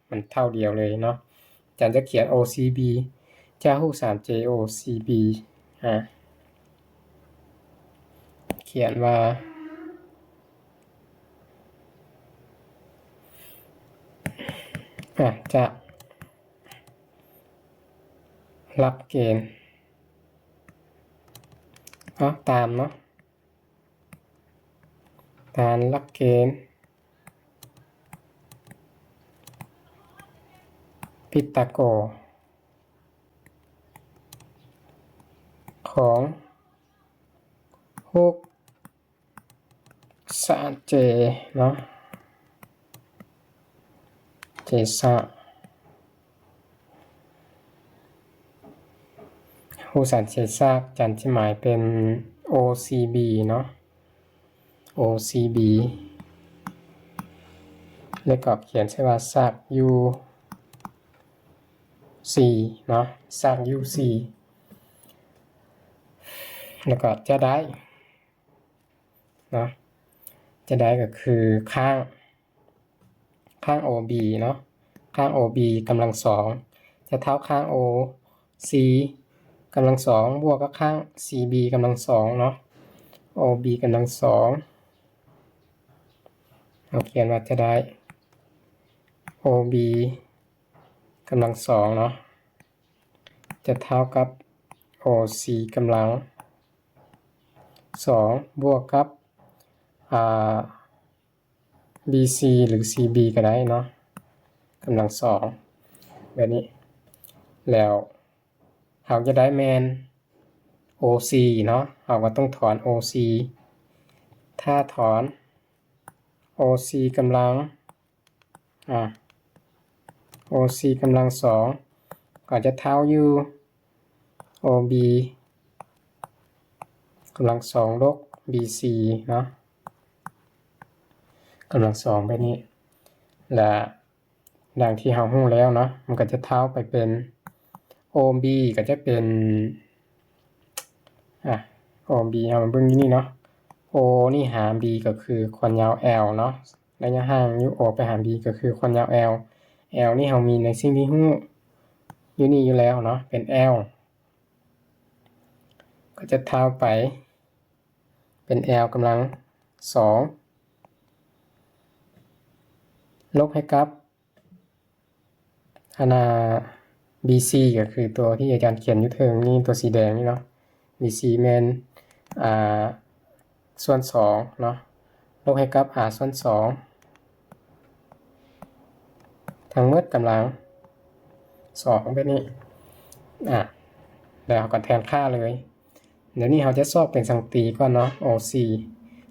ມັນເທົ່າດຽວເລີຍເນາະ ອາຈານຈະຂຽນ O C B ຈາກຮູບສາມ J O C B ອາ ຂຽນວ່າ ອາ ຈາກຫຼັກເກນ ເອົາ ຕາມເນາະ ຕາມຫຼັກເກນ Pythagore ຂອງຮູບສາມ J ເນາະ J ສາມ ຮູບສາມ J ສາມ ອາຈານຈະໝາຍເປັນ O C B ເນາະ O C B ແລ້ວກໍຂຽນໃສ່ວ່າສາກ U C ເນາະ ສາກ U C ແລ້ວກໍຈະໄດ້ເນາະ ຈະໄດ້ກໍຄືຂ້າງ ຂ້າງ O B ເນາະ ຂ້າງ O B ກຳລັງສອງ ຈະເທົ່າຂ້າງ O C ກຳລັງສອງ ບວກກັບຂ້າງ C B ກຳລັງສອງເນາະ O B ກຳລັງສອງ ເຮົາຂຽນວ່າຈະໄດ້ O B ກຳລັງສອງເນາະ ຈະເທົ່າກັບ O C ກຳລັງສອງ ບວກກັບ ອ່າ B C ຫຼື C B ກໍໄດ້ເນາະ ກຳລັງສອງ ແບບນີ້ ແລ້ວເຮົາຈະໄດ້ແມ່ນ O C ເນາະ ເຮົາກໍຕ້ອງຖອນ O C ຖ້າຖອນ O C ກຳລັງ ອາ O C ກຳລັງສອງ ກໍຈະເທົ່າຢູ່ O B ກຳລັງສອງ ລົບ B C ເນາະ ກຳລັງສອງ ແບບນີ້ ແລະ ດັ່ງທີ່ເຮົາຮູ້ແລ້ວເນາະ ມັນກໍຈະເທົ່າໄປເປັນ O B ກໍຈະເປັນ ອາ O B ເຮົາມາເບິ່ງຢູ່ນີ້ເນາະ O ນີ້ຫາ B ກໍຄືຄວາມຍາວ L ເນາະ ໄລຍະຫ່າງຢູ່ O ໄປຫາ B ກໍຄືຄວາມຍາວ L L ນີ້ເຮົາມີໃນສິ່ງທີ່ຮູ້ ຢູ່ນີ້ຢູ່ແລ້ວເນາະ ເປັນ L ກໍຈະເທົ່າໄປເປັນ L ກຳລັງສອງ ລົບໃຫ້ກັບ ອັນນ່າ BC ກໍຄືຕົວທີ່ອາຈານຂຽນຢູ່ເທິງນີ້ ຕົວສີແດງນີ້ເນາະ BC ແມ່ນ ອ່າ ສ່ວນສອງເນາະ ລົບໃຫ້ກັບ R ສ່ວນສອງ ທັງໝົດກຳລັງສອງ ແບບນີ້ ອາ ແລ້ວເຮົາກໍແທນຄ່າເລີຍ. ດຽວນີ້ເຮົາຈະຊອກເປັນສັງຕີກ່ອນເນາະ OC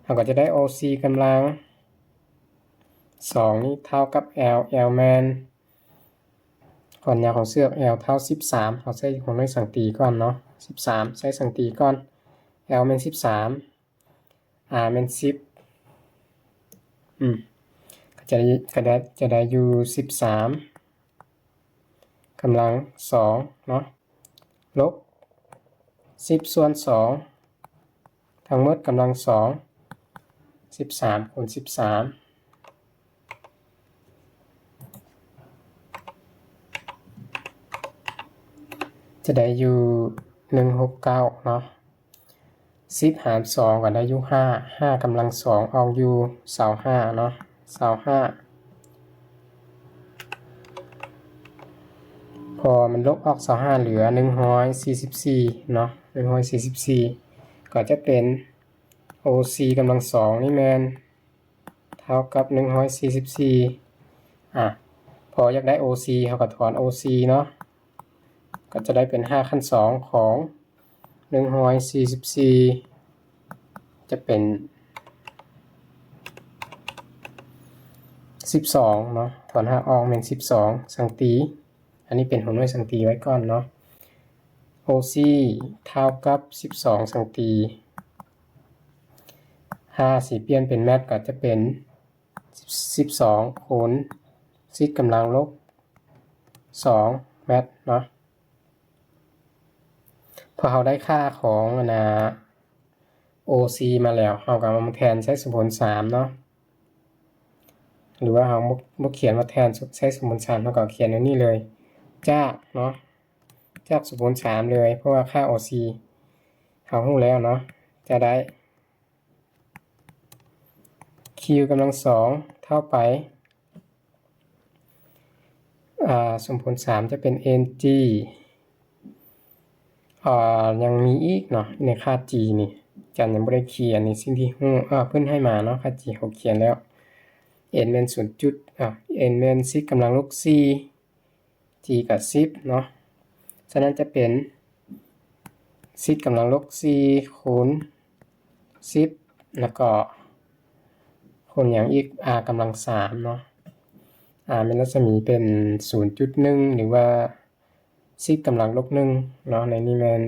ເຮົາກໍຈະໄດ້ OC ກຳລັງສອງນີ້ເທົ່າກັບ L L ແມ່ນຄວາມຍາວຂອງເຊືອກ L ເທົ່າສິບສາມ ເຮົາໃຊ້ຂອງໃນສັງຕີກ່ອນເນາະ ສິບສາມ ໃຊ້ສັງຕີກ່ອນ L ແມ່ນສິບສາມ R ແມ່ນສິບ ອືມ ກໍຈະໄດ້ ກໍໄດ້ ຈະໄດ້ຢູ່ສິບສາມກຳລັງສອງເນາະ ລົບສິບສ່ວນສອງ ທັງໝົດກຳລັງສອງ ສິບສາມຄູນສິບສາມ ຈະໄດ້ຢູ່ໜຶ່ງຫົກເກົ້າເນາະ ສິບຫານສອງກໍໄດ້ຢູ່ຫ້າ ຫ້າກຳລັງສອງອອກຢູ່ຊາວຫ້າເນາະ ຊາວຫ້າ ພໍມັນລົບອອກຊາວຫ້າເຫຼືອໜຶ່ງຮ້ອຍສີ່ສິບສີ່ເນາະ ໜຶ່ງຮ້ອຍສີ່ສິບສີ່ ກໍຈະເປັນ OC ກຳລັງສອງນີ້ແມ່ນເທົ່າກັບໜຶ່ງຮ້ອຍສີ່ສິບສີ່ ອາ ພໍຢາກໄດ້ OC ເຮົາກໍຖອນ OC ເນາະ ກໍຈະໄດ້ເປັນຫ້າຂັ້ນສອງຂອງໜຶ່ງຮ້ອຍສີ່ສິບສີ່ຈະເປັນສິບສອງເນາະ ຖອນຫ້າອອກແມ່ນສິບສອງສັງຕີ ອັນນີ້ເປັນຫົວໜ່ວຍສັງຕີໄວ້ກ່ອນເນາະ OC ເທົ່າກັບສິບສອງສັງຕີ ຖ້າຊິປ່ຽນເປັນແມັດກໍຈະເປັນສິບສອງຄູນສິບກຳລັງລົບສອງແມັດເນາະ. ພໍເຮົາໄດ້ຄ່າຂອງອັນນ່າ OC ມາແລ້ວ ເຮົາກໍເອົາມາແທນໃຊ້ສົມຜົນສາມເນາະ ຫຼືວ່າເຮົາບໍ່ ບໍ່ຂຽນມາແທນໃຊ້ສົມຜົນສາມ ເຮົາກໍຂຽນອັນນີ້ເລີຍ ຈາກເນາະ ຈາກສົມຜົນສາມເລີຍ ເພາະວ່າຄ່າ OC ເຮົາຮູ້ແລ້ວເນາະ ຈະໄດ້ Q ກຳລັງສອງເທົ່າໄປ ອ່າ ສົມຜົນສາມຈະເປັນ Ng ອ່າ ຍັງມີອີກເນາະ ໃນຄ່າ G ນີ້ ອາຈານຍັງບໍ່ໄດ້ຂຽນ ໃນສິ່ງທີ່ຮູ້ ອ່າ ເພິ່ນໃຫ້ມາເນາະ ຄ່າ G ເຮົາຂຽນແລ້ວ N ແມ່ນສູນຈຸດ ອ່າ N ແມ່ນສິບກຳລັງລົບສີ່ G ກໍສິບເນາະ ສະນັ້ນຈະເປັນສິບກຳລັງລົບສີ່ຄູນສິບ ແລ້ວກໍຄູນຫຍັງອີກ R ກຳລັງສາມເນາະ R ແມ່ນລັດສະໝີເປັນສູນຈຸດໜຶ່ງ ຫຼືວ່າສິບກຳລັງລົບໜຶ່ງເນາະ ໃນນີ້ແມ່ນ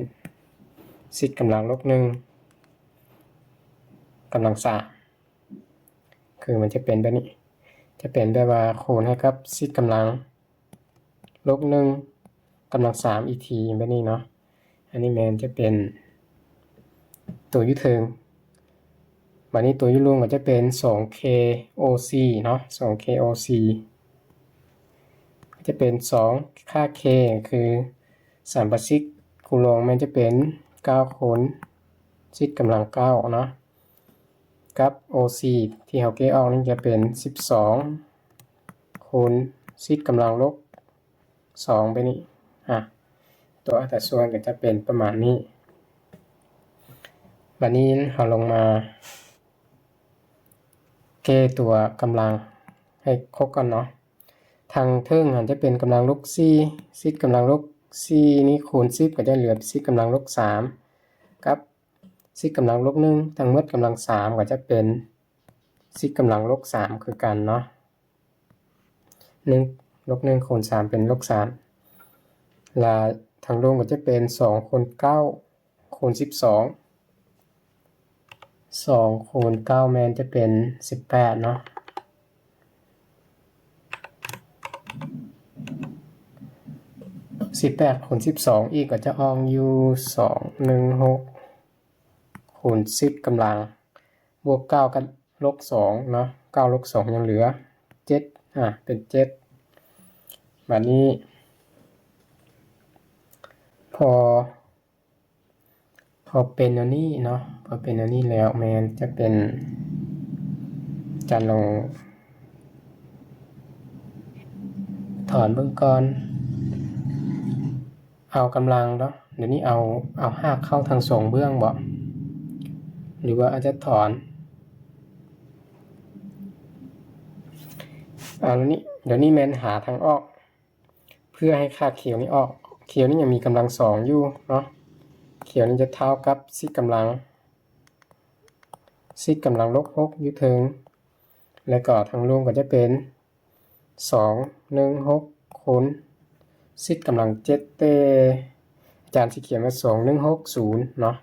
ສິບກຳລັງລົບໜຶ່ງກຳລັງສາມ ຄືມັນຈະເປັນແບບນີ້ ຈະເປັນແບບວ່າຄູນໃຫ້ກັບສິບກຳລັງ ລົບໜຶ່ງກຳລັງສາມອີກທີແບບນີ້ເນາະ ອັນນີ້ແມ່ນຈະເປັນຕົວຢູ່ເທິງ ບາດນີ້ຕົວຢູ່ລຸ່ມກໍຈະເປັນສອງ K O C ເນາະ ສອງ K O C ກໍຈະເປັນສອງ ຄ່າ K ຄືສຳປະສິດຄູນລົງແມ່ນຈະເປັນເກົ້າຄູນສິບກຳລັງເກົ້າເນາະ ກັບ OC ທີ່ເຮົາແກ້ອອກນີ້ຈະເປັນສິບສອງຄູນສິບກຳລັງລົບສອງໄປນີ້ ອາ ຕົວອັດຕາສ່ວນກໍຈະເປັນປະມານນີ້. ບາດນີ້ເຮົາລົງມາແກ້ຕົວກຳລັງໃຫ້ຄົບກ່ອນເນາະ. ທາງເທິງຫັ້ນຈະເປັນກຳລັງລົບສີ່ ສິບກຳລັງລົບສີ່ນີ້ຄູນສິບກໍຈະເຫຼືອສິບກຳລັງລົບສາມ ກັບ ສິບກຳລັງລົບໜຶ່ງ ທັງໝົດກຳລັງສາມກໍຈະເປັນສິບກຳລັງລົບສາມຄືກັນເນາະ ໜຶ່ງ ລົບໜຶ່ງຄູນສາມເປັນລົບສາມ ລະທາງລຸ່ມກໍຈະເປັນສອງຄູນເກົ້າຄູນສິບສອງ ສອງຄູນເກົ້າແມ່ນຈະເປັນສິບແປດເນາະ ສິບແປດຄູນສິບສອງອີກກໍຈະອອກຢູ່ສອງໜຶ່ງຫົກຄູນສິບກຳລັງ ບວກເກົ້າກັບລົບສອງເນາະ ເກົ້າລົບສອງຍັງເຫຼືອເຈັດ ອາ ເປັນເຈັດ ບາດນີ້ ພໍ ພໍເປັນແນວນີ້ເນາະ ພໍເປັນແນວນີ້ແລ້ວ ແມ່ນຈະເປັນ ຈະລອງຖອນເບິ່ງກ່ອນ ເອົາກຳລັງເນາະ ດຽວນີ້ເອົາ ເອົາຮາກເຂົ້າທັງສອງເບື້ອງບໍ ຫຼືວ່າອາດຈະຖອນ ເອົາດຽວນີ້ ດຽວນີ້ແມ່ນຫາທາງອອກ ເພື່ອໃຫ້ຄ່າ Q ນີ້ອອກ Q ນີ້ຍັງມີກຳລັງສອງຢູ່ເນາະ Q ນີ້ຈະເທົ່າກັບ Z ກຳລັງ Z ກຳລັງລົບຫົກຢູ່ເທິງ ແລ້ວກໍທາງລຸ່ມກໍຈະເປັນ ສອງໜຶ່ງຫົກ ຄູນ Z ກຳລັງເຈັດ ແຕ່ອາຈານຊິຂຽນວ່າ ສອງໜຶ່ງຫົກສູນເນາະ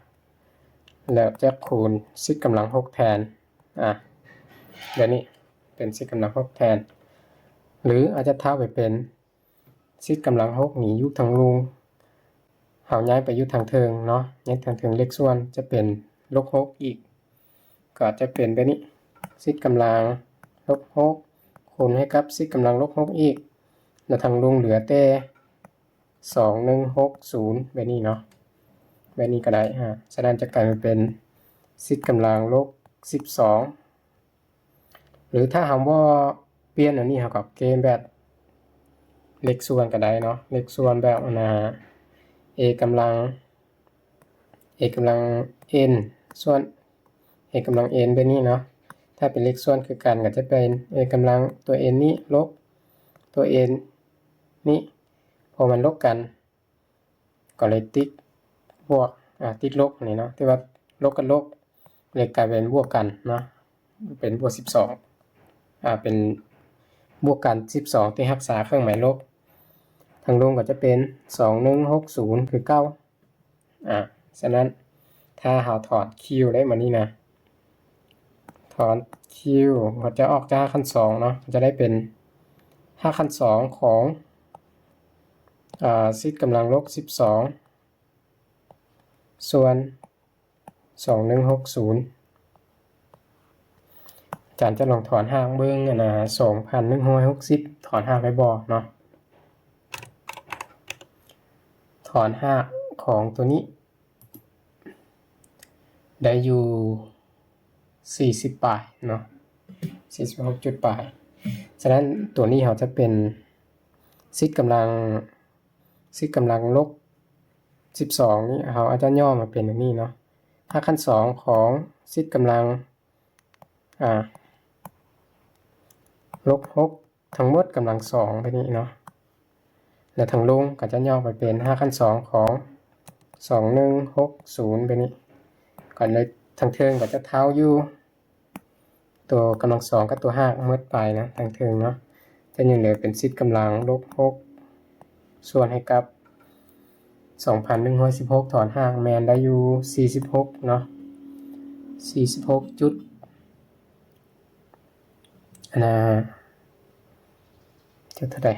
ແລ້ວຈະຄູນ Z ກຳລັງຫົກແທນ ອາ ແບບນີ້ເປັນ Z ກຳລັງຫົກແທນ ຫຼືອາດຈະເທົ່າໄປເປັນ Z ກຳລັງຫົກນີ້ຢູ່ທາງລຸ່ມ ເຮົາຍ້າຍໄປຢູ່ທາງເທິງເນາະ ຍ້າຍທາງເທິງ ເລກສ່ວນຈະເປັນລົບຫົກອີກ ກໍຈະເປັນແບບນີ້ Z ກຳລັງລົບຫົກ ຄູນໃຫ້ກັບ Z ກຳລັງລົບຫົກອີກ ແລ້ວທາງລຸ່ມເຫຼືອແຕ່ ສອງໜຶ່ງຫົກສູນ ແບບນີ້ເນາະ ແບບນີ້ກໍໄດ້ ອາ ສະນັ້ນຈະກາຍມາເປັນ Z ກຳລັງລົບສິບສອງ ຫຼືຖ້າເຮົາບໍ່ປ່ຽນອັນນີ້ ເຮົາກໍເກມແບບເລກສ່ວນກໍໄດ້ເນາະ ເລກສ່ວນແບບອັນນ່າ A ກຳລັງ A ກຳລັງ n ສ່ວນ A ກຳລັງ n ແບບນີ້ເນາະ ຖ້າເປັນເລກສ່ວນຄືກັນກໍຈະເປັນ A ກຳລັງຕົວ n ນີ້ລົບຕົວ n ນີ້ ເພາະມັນລົບກັນ ກໍເລີຍຕິດບວກ ອາ ຕິດລົບນີ້ເນາະ ແຕ່ວ່າລົບກັບລົບເລີຍກາຍເປັນບວກກັນເນາະ ເປັນບວກສິບສອງ ອາ ເປັນບວກກັນສິບສອງ ທີ່ຮັກສາເຄື່ອງໝາຍລົບ ທາງລຸ່ມກໍຈະເປັນ ສອງໜຶ່ງຫົກສູນ ຄືເກົ່າ ອາ ສະນັ້ນ ຖ້າເຮົາຖອນ Q ໄດ້ມານີ້ນະ ຖອນ Q ກໍຈະອອກຈາກຮາກຂັ້ນສອງເນາະ ກໍຈະໄດ້ເປັນຮາກຂັ້ນສອງຂອງ ອາ Z ກຳລັງລົບສິບສອງ ສ່ວນ ສອງໜຶ່ງຫົກສູນ ອາຈານຈະລອງຖອນຮາກເບິ່ງ ອັນນ່າ ສອງພັນໜຶ່ງຮ້ອຍຫົກສິບ ຖອນຮາກໄດ້ບໍ່ເນາະ ຖອນຮາກຂອງຕົວນີ້ ໄດ້ຢູ່ສີ່ສິບປາຍເນາະ ສີ່ສິບຫົກຈຸດປາຍ ສະນັ້ນຕົວນີ້ເຮົາຈະເປັນ Z ກຳລັງ Z ກຳລັງລົບສິບສອງນີ້ ເຮົາອາດຈະຫຍໍ້ມາເປັນແບບນີ້ເນາະ ຮາກຂັ້ນສອງຂອງ Z ກຳລັງ ອາ ລົບຫົກ ທັງໝົດກຳລັງສອງແບບນີ້ເນາະ ແລະ ທາງລຸ່ມກໍຈະຫຍໍ້ໄປເປັນຮາກຂັ້ນສອງຂອງ ສອງໜຶ່ງຫົກສູນ ແບບນີ້ ກໍເລີຍທາງເທິງກໍຈະເທົ່າຢູ່ ຕົວກຳລັງສອງກັບຕົວຮາກໝົດໄປນະ ທາງເທິງເນາະ ຈະຍັງເຫຼືອເປັນ Z ກຳລັງລົບຫົກ ສ່ວນໃຫ້ກັບ ສອງພັນໜຶ່ງຮ້ອຍສິບຫົກ ຖອນຮາກແມ່ນໄດ້ຢູ່ສີ່ສິບຫົກເນາະ ສີ່ສິບຫົກຈຸດ ອັນນ່າ ຈຸດເທົ່າໃດ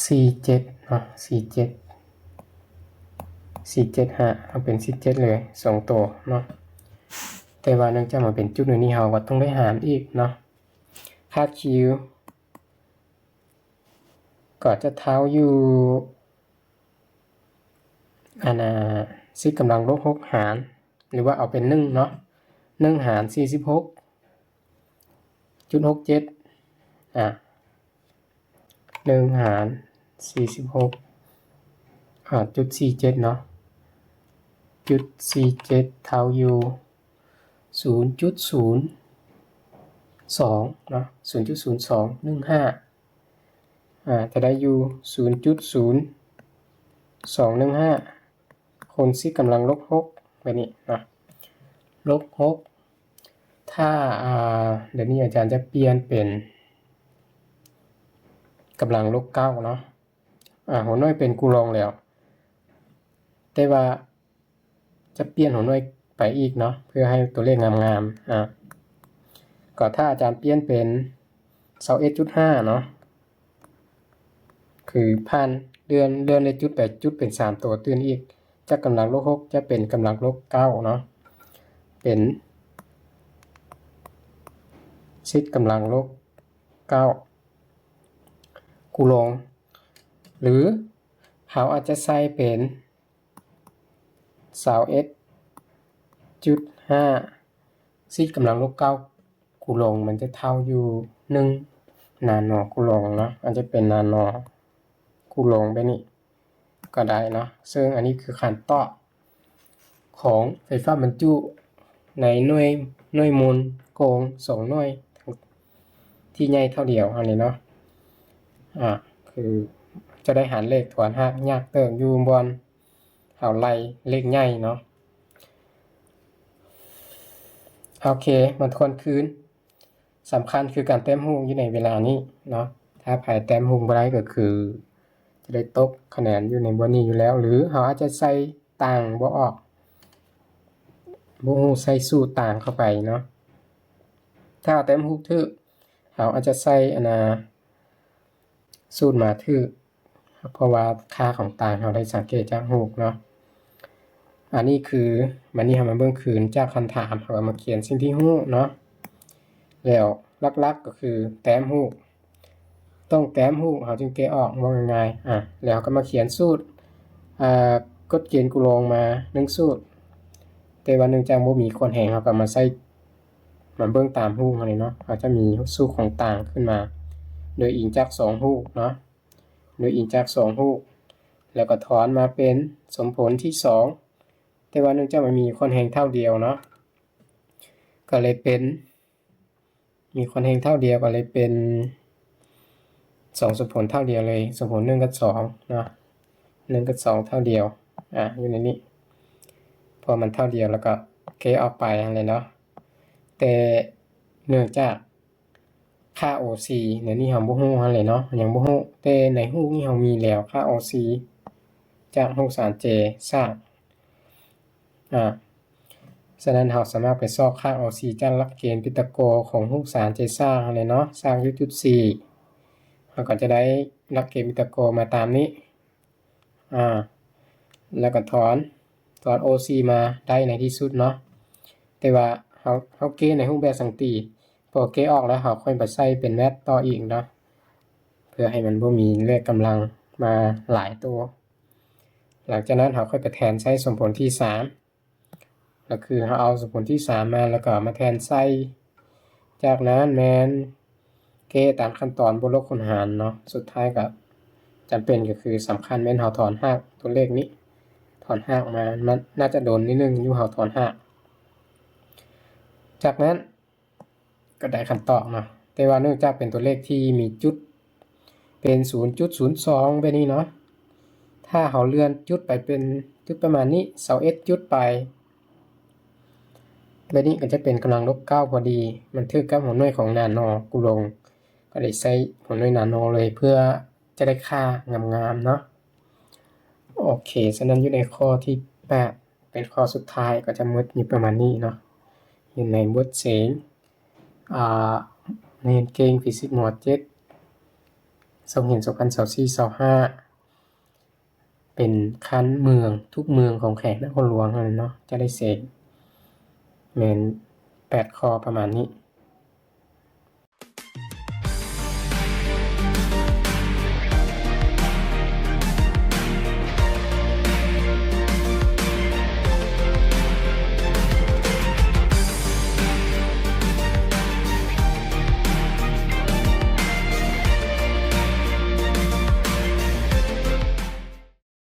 ສີ່ເຈັດເນາະ ສີ່ເຈັດ ສີ່ເຈັດຫ້າ ເອົາເປັນສີ່ເຈັດເລີຍ ສອງໂຕເນາະ ແຕ່ວ່າເນື່ອງຈາກມັນເປັນຈຸດຢູ່ນີ້ ເຮົາກໍຕ້ອງໄດ້ຫານອີກເນາະ ຄ່າ Q ກໍຈະເທົ່າຢູ່ ອັນນ່າ Z ກຳລັງລົບຫົກຫານ ຫຼືວ່າເອົາເປັນໜຶ່ງເນາະ ໜຶ່ງຫານສີ່ສິບຫົກຈຸດຫົກເຈັດ ອາ ໜຶ່ງຫານສີ່ສິບຫົກ ອາ ຈຸດສີ່ເຈັດເນາະ ຈຸດສີ່ເຈັດ ເທົ່າຢູ່ສູນຈຸດສູນສອງເນາະ ສູນຈຸດສູນສອງໜຶ່ງຫ້າ ອາ ຈະໄດ້ຢູ່ສູນຈຸດສູນສອງໜຶ່ງຫ້າ ຄູນ Z ກຳລັງລົບຫົກ ແບບນີ້ເນາະ ລົບຫົກ ຖ້າ ອາ ດຽວນີ້ອາຈານຈະປ່ຽນເປັນກຳລັງລົບເກົ້າເນາະ ອາ ຫົວໜ່ວຍເປັນຄູ່ລອງແລ້ວ ແຕ່ວ່າຈະປ່ຽນຫົວໜ່ວຍໄປອີກເນາະ ເພື່ອໃຫ້ຕົວເລກງາມໆ ອາ ກໍຖ້າອາຈານປ່ຽນເປັນ ຊາວເອັດຈຸດຫ້າເນາະ ຄືຜ່ານເລື່ອນ ເລື່ອນເລກຈຸດໄປຈຸດເປັນສາມໂຕຕື່ມອີກ ຈາກກຳລັງລົບຫົກ ຈະເປັນກຳລັງລົບເກົ້າເນາະ ເປັນ Z ກຳລັງລົບເກົ້າ ກູລອງ ຫຼືເຮົາອາດຈະໃສ່ເປັນ ຊາວເອັດຈຸດຫ້າ ຊີດກຳລັງລົບເກົ້າກູລອງ ມັນຈະເທົ່າຢູ່ໜຶ່ງນາໂນກູລອງເນາະ ອາດຈະເປັນນາໂນກູລອງແບບນີ້ກໍໄດ້ເນາະ. ເຊິ່ງອັນນີ້ຄືຄວາມຕອບຂອງໄຟຟ້າບັນຈຸໃນໜ່ວຍ ໜ່ວຍໂມນໂກງສອງໜ່ວຍທີ່ໃຫຍ່ເທົ່າດຽວຫັ້ນເນາະ. ອາ ຄືຈະໄດ້ຫານເລກຖອນຮາກຍາກເຕີບຢູ່ບ່ອນ ເຮົາໄລ່ເລກໃຫຍ່ເນາະ. ໂອເຄ ມາທວນຄືນ ສຳຄັນຄືການແຕ້ມຮູບຢູ່ໃນເວລານີ້ເນາະ. ຖ້າໃຜແຕ້ມຮູບບໍ່ໄດ້ກໍຄືຈະໄດ້ຕົກຄະແນນຢູ່ໃນບ່ອນນີ້ຢູ່ແລ້ວ ຫຼືເຮົາອາດຈະໃສ່ຕ່າງບໍ່ອອກ ບໍ່ຮູ້ໃສ່ສູດຕ່າງເຂົ້າໄປເນາະ. ຖ້າເຮົາແຕ້ມຮູບຖືກ ເຮົາອາດຈະໃສ່ອັນນາ ສູດມາຖືກ ເພາະວ່າຄ່າຂອງຕ່າງເຮົາໄດ້ສັງເກດຈາກຮູບເນາະ. ອັນນີ້ຄື ບັດນີ້ເຮົາມາເບິ່ງຄືນຈາກຄຳຖາມ ເຮົາກໍມາຂຽນສິ່ງທີ່ຮູ້ເນາະ. ແລ້ວຫຼັກໆກໍຄືແຕ້ມຮູບ ຕ້ອງແຕ້ມຮູບເຮົາຈຶ່ງແກ້ອອກ ເວົ້າງ່າຍໆ. ອາ ແລ້ວເຮົາກໍມາຂຽນສູດ ອາ ກົດເກນກູລອງມາໜຶ່ງສູດ ແຕ່ວ່າເນື່ອງຈາກບໍ່ມີຂວດແຮງ ເຮົາກໍມາໃສ່ ມາເບິ່ງຕາມຮູບເຮົານີ້ເນາະ. ເຮົາຈະມີສູດຂອງຕ່າງຂຶ້ນມາ ໂດຍອີງຈາກສອງຮູບເນາະ ໂດຍອີງຈາກສອງຮູບ ແລ້ວກໍຖອນມາເປັນສົມຜົນທີສອງ ແຕ່ວ່າເນື່ອງຈາກມັນມີຂວດແຮງເທົ່າດຽວເນາະ ກໍເລີຍເປັນ ມີຂວດແຮງເທົ່າດຽວ ກໍເລີຍເປັນສອງສົມຜົນເທົ່າດຽວເລີຍ ສົມຜົນໜຶ່ງກັບສອງເນາະ ໜຶ່ງກັບສອງເທົ່າດຽວ ອາ ຢູ່ໃນນີ້ ເພາະມັນເທົ່າດຽວ ແລ້ວກໍແກ້ອອກໄປຫັ້ນແຫຼະເນາະ. ແຕ່ເນື່ອງຈາກຄ່າໂອຊີໃນນີ້ເຮົາບໍ່ຮູ້ຫັ້ນແຫຼະເນາະ ຍັງບໍ່ຮູ້ ແຕ່ໃນຮູບນີ້ເຮົາມີແລ້ວ ຄ່າໂອຊີຈາກຮູບສານເຈສາກ ອາ ສະນັ້ນເຮົາສາມາດໄປຊອກຄ່າໂອຊີຈາກຫຼັກເກນປີຕາກໍຂອງຮູບສານເຈສາກຫັ້ນແຫຼະເນາະ ສາກຢູ່ຈຸດສີ່ ເຮົາກໍຈະໄດ້ຫຼັກເກນປີຕາກໍມາຕາມນີ້ ອາ ແລ້ວກໍຖອນ ຖອນໂອຊີມາໄດ້ໃນທີ່ສຸດເນາະ. ແຕ່ວ່າເຮົາ ເຮົາແກ້ໃນຮູບແບບສັງຕີ ພໍແກ້ອອກແລ້ວເຮົາຄ່ອຍໄປໃສ່ເປັນແມັດຕໍ່ອີກເນາະ ເພື່ອໃຫ້ມັນບໍ່ມີເລກກຳລັງມາຫຼາຍໂຕ. ຫຼັງຈາກນັ້ນເຮົາຄ່ອຍໄປແທນໃສ່ສົມຜົນທີສາມ ກໍຄືເຮົາເອົາສົມຜົນທີສາມມາ ແລ້ວກໍເອົາມາແທນໃສ່ ຈາກນັ້ນແມ່ນແກ້ຕາມຂັ້ນຕອນບວກລົບຄູນຫານເນາະ. ສຸດທ້າຍກໍຈຳເປັນ ກໍຄືສຳຄັນແມ່ນເຮົາຖອນຮາກຕົວເລກນີ້ ຖອນຮາກມາ ມັນໜ້າຈະດົນນິດໜຶ່ງຢູ່ ເຮົາຖອນຮາກ. ຈາກນັ້ນ ກໍໄດ້ຄຳຕອບເນາະ ແຕ່ວ່າເນື່ອງຈາກເປັນຕົວເລກທີ່ມີຈຸດເປັນສູນຈຸດສູນສອງແບບນີ້ເນາະ ຖ້າເຮົາເລື່ອນຈຸດໄປເປັນຈຸດປະມານນີ້ ຊາວເອັດຈຸດປາຍ ແບບນີ້ກໍຈະເປັນກຳລັງລົບເກົ້າພໍດີ ມັນຖືກກັບຫົວໜ່ວຍຂອງນາໂນກູລອງ ກໍໄດ້ໃຊ້ຫົວໜ່ວຍນາໂນເລີຍ ເພື່ອຈະໄດ້ຄ່າງາມໆເນາະ. ໂອເຄ ສະນັ້ນຢູ່ໃນຂໍ້ທີແປດ ເປັນຂໍ້ສຸດທ້າຍ ກໍຈະໝົດຢູ່ປະມານນີ້ເນາະ ຢູ່ໃນບົດເສັງ ອາ ນັກຮຽນເກັ່ງຟີຊິກມໍເຈັດ ສົກເຫັນສອງພັນຊາວສີ່ ຊາວຫ້າ ເປັນຂັ້ນເມືອງ ທຸກເມືອງຂອງແຂວງນະຄອນຫຼວງຫັ້ນເນາະ ຈະໄດ້ເສັງ ແມ່ນແປດຂໍ້ປະມານນີ້.